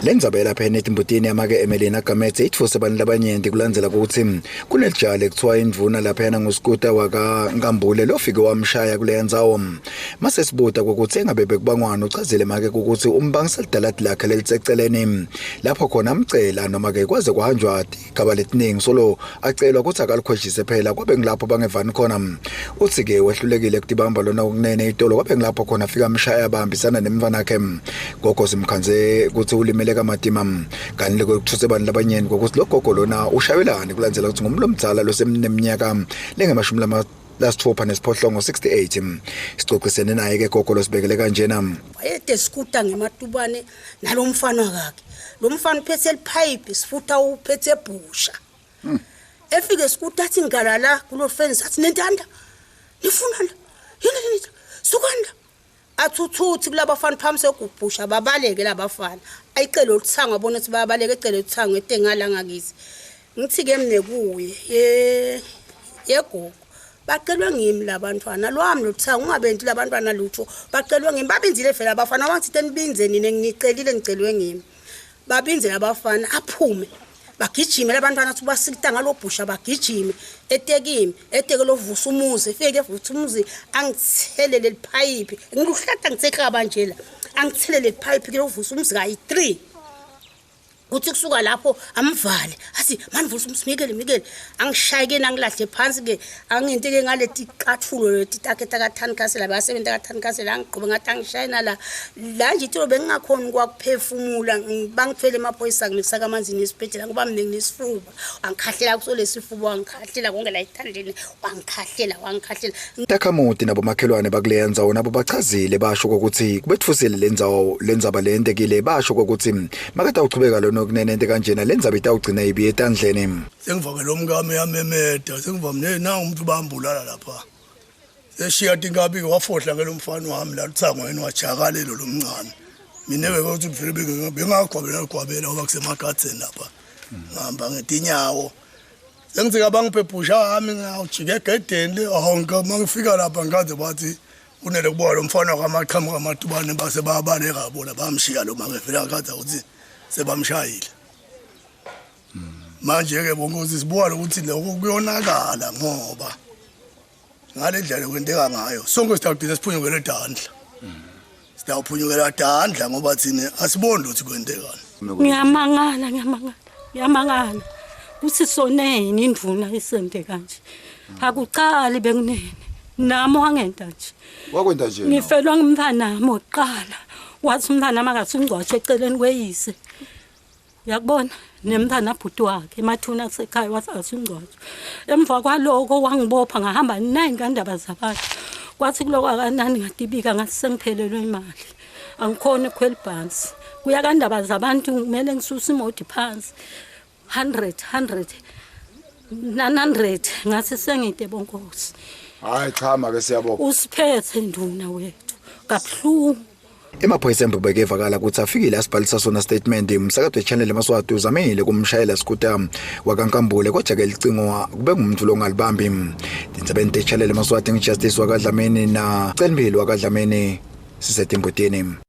Lendzaba yalapha enetimbutini yamake Emelina Gamedze itfuse abantu labanyenti kulandzela kutsi kunelijale kuthiwa indvuna laphayana ngusikuta wakaNkambule lofike wamshaya kuleya ndzawo. Mase sibuta ukuthi engabe bekubangwana uchazile make ukuthi umbangisa lidaladi lakhe leliseceleni lapho khona amcela noma ke kwaze kuhanjwa tigaba letiningi solo acelwa ukuthi akalikhweshise phela kwabe ngilapho bangevani khona. Uthi ke wehlulekile kutibamba lona okunene itolo kwabe ngilapho khona afika amshaya bahambisana nemntfwanakhe. Gogo simkhandze ukuthi ulimele kamatima kanti lokho kuthuse abantu labanyeni ngokuthi lo gogo lona ushayelani kulandzela ukuthi ngumlo omdzala losemneminyaka lengemashumi lama lasithupha nesiphohlongo 68. Sicocisene naye ke gogo losibekele kanjena. Wayede sikuta ngematubane nalo mfana wakhe, lo mfana uphethe liphayiphi sifutha uphethe ebhusha. Efike sikuta athi ngala la kulo fence, athi nentanda nifuna la yini yini, sukani la. Athuthuthi kulabafana phambi sekubhusha, babaleke labafana. Ayicele oluthango, abona ukuthi bayabaleka, ecele oluthango ete ngala ngakithi. Ngithi-ke mne kuye, ye yegogo, bacelwe ngimi labantwana lwami loluthango, ungabenti labantwana lutho, bacelwe ngimi. Babinzile vele abafana, wangithi nibinze nina, ngicelile, ngicelwe ngimi. Babinze labafana, aphume bagijime labantwana, athi basikita ngalobhusha, bagijime etekimi, eteke lovusa umuzi, efike evutha umuzi, angithelele liphayiphi ngiluhlata ngithe nje la, angithelele liphayiphi ke lovusa umuzi kayi-3. Kuthi kusuka lapho amvale, athi mani vusa umuzi, mikele mikele, angishaye-ke nangilahle phansi-ke, anginte-ke ngaleti qathulo leti takhe takathani khasela, basebenza kathani khasela, angigqobe ngathi angishaye nala la nje itolo bengingakhoni kwakuphefumula. Bangithwele emaphoyisa ngimisaka amanzini esibhedlela ngoba mina nginesifuba, wangikhahlela kuso lesifuba, wangikhahlela konke la ethandeni, wangikhahlela wangikhahlela. Takhamuti nabomakhelwane bakuleya ndzawo nabo bachazile, basho ukuthi kubetfusile lendzawo lendzaba leyentekile, basho ukuthi makatawuchubeka lona okunene ente kanjena lendzaba itawugcina ibiye etandleni. Sengivame lo mkami uyamemeda, sengivame ne nangu umuntu bambulala lapha. Seshiya tinkabi wafohla ke lo mfana wami la luthangweni wajakalelo lo mncane. Mina ke ukuthi vele bengagwabela gwabela ngoba kusemagadzeni lapha. Ngihamba ngetinyawo. Sengithi abangiphephusha wami ngawujika egedeni le ahonke mangifika lapha ngikaze bathi kunele kubola lo mfana kwamaqhamuka amatubane base bayabaleka bona bamshiya lo make vele akade ukuthi sebamshayile. Manje ke bonke ukuthi sibuka ukuthi lokho kuyonakala ngoba ngale ndlela kwenteka ngayo sonke sitawugcina siphunyukele dandla. Sitawuphunyukela dandla ngoba thina asiboni ukuthi kwentekani. Ngiyamangala, ngiyamangala, ngiyamangala kuthi soneni indvuna isente kanje. Akucali bekunene nami wangenta nje. Wakwenta nje? Ngifelwa ngumntwanami wokuqala, wathi umntwanami akasungcwatshwe eceleni kweyise, uyakubona, nemntwana bhuti wakhe emathuna asekhaya, wathi akasungcwatshwe. Emva kwaloko wangibopha, ngahamba 9 kandaba zabantu. Kwathi kuloko akanani ngatibika, ngathi sengiphelelwe imali, angikhoni ukukhwela ibhansi kuya kandaba zabantu, kumele ngisuse imodi phansi 100 100 900. Ngathi sengide bonkosi. Hayi cha make, siyabonga. Usiphethe nduna wethu kabuhlungu. Emaphoyisa embubeke evakala ukuthi afikile asibhalisa sona statement. Umsakazo wechannel eMaswati uzamile kumshayela Skuta wakaNkambule, kodwa ke licingo kube ngumuntu longalibambi. Tindzabeni techannel eMaswati, ngiJustice wakaDlamini na Celimbili wakaDlamini, sisetimbutini.